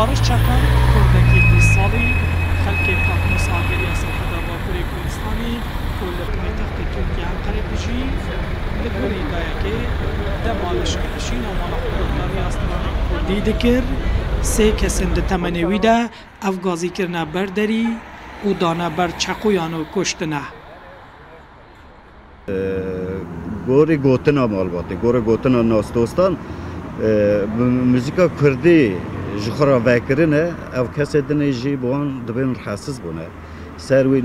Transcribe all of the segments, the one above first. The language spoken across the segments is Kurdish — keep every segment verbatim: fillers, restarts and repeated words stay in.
Barış Çakan, kurdekî bîst salî, xelkê Patmos Agiriya Serheda Bakurê Kurdistanê ku li paytextê Tirkiye Enqerê dijî, li gorî dayikê dema leşkerişîna wana xwebedarî astronî kurdî dikir, sê kesên di temenê wî de ev gazî kirine ber derî û dane ber çeqoyan û kuştine. Gorî gotina malbatê, gorî gotina nasdostan, bi muzîka kurdî ji xwe re vekirine, ev kesê dinê jî bi wan dibên rihesiz bûne. Ser wî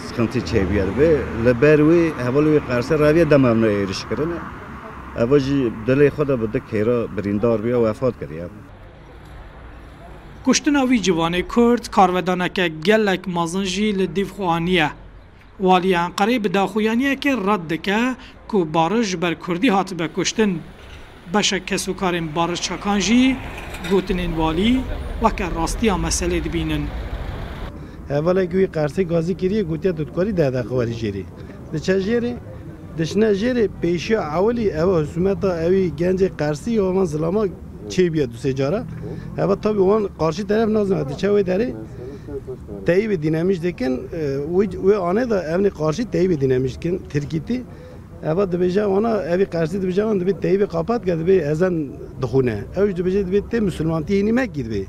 sixintî çêbûye dibe. Li ber wî hevalê wî Qersê reviye dema evne êriş kirine. Eva jî dilê xwe de bi du kêra birîndar bûye, wefat kiriye. Kuştina vî ciwanê Kurd karvedaneke gelek mezin jî li dîv xwe aniye. Walî Enqerê bi daxuyaniyekê red dike ku Barış ji ber Kurdî hatibe kuştin. Beşek kesûkarên Barış Çakan jî gotinên walî weke rastiya meselê dibînin. Hevalek wî Qersê gazî kiriye, gotiye tu dikarî deh deqe werî jêrê. Diçe jêrê, dişine jêrê, pêşiya ewilî eva husûmeta ewî gencê Qersî ya van zilama çêbûye du sê cara. Eva tabî wan qarşî teref nazane, diçe wê derê teyîbê dînemîş dikin, wê anê de evnê qarşî teyîbê dînemîş dikin, tirkîtî. Eva dibêje wana, evî Qersî dibêje wan dibê teyîbê qapat ke dibê ezen dixwîne. Ew jî dibêje dibê tê misilmantî hînî mekî dibê.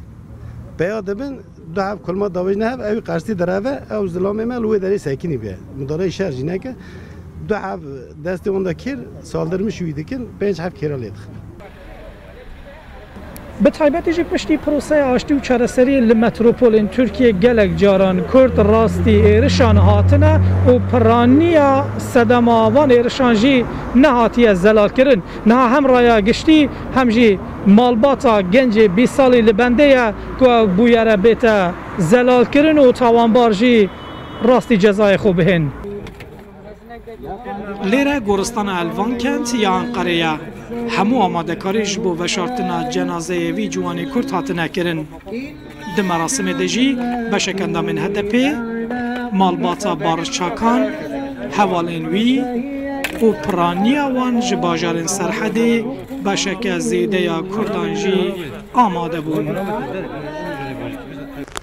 Peya dibin, du heb kulma davêjine hev, ewî Qersî direve, ew zilamê me li wê derê sekinî be. Mudareyê şer jî neke. Du heb destê wan de kir, saldirmiş wî dikin, pênc heb kêra lê dixin. Bi taybetî jî piştî proseya aştî û çareseriyê li metropolên Tirkiyê gelek caran Kurd rastî êrişan hatine û piraniya sedema van êrişan jî nehatiye zelalkirin. Niha hem raya giştî hem jî malbata gencê bîst salî li bendê ye ku ew bûyere bête zelalkirin û tawanbar jî rastî cezayê xwe bihên. Lêre goristana Elvankent ya Enqerê ye. Hemû amadekarî ji bo veşartina cenazeyê vî ciwanê Kurd hatine kirin. Di merasimê de jî beşek endamên H D P, malbata Barış Çakan, hevalên wî û piraniya wan ji bajarên Serhedê beşeke zêde ya Kurdan jî amade bûn.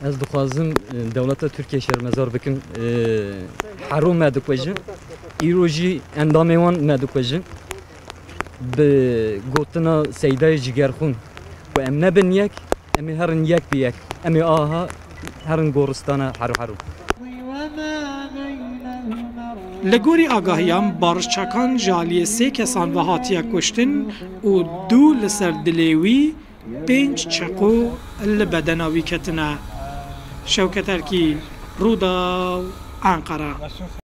Ez dixwazim, e, dewleta Tirkiye şermezar bikim. E, Hero me dikujin. Îro jî endamê wan me dikujin. Bi gotina Seydayê Cigerxûn ku em nebin yek, em ê herin yek bi yek. Em ê aha herin goristana Hero Hero. Li gorî agahiyan, Barış Çakan ji aliyê sê kesan ve hatiye kuştin û du li ser dilê wî pênc çeqo li bedena wî ketine. Şewket Erkî, Rûdaw, Enqere.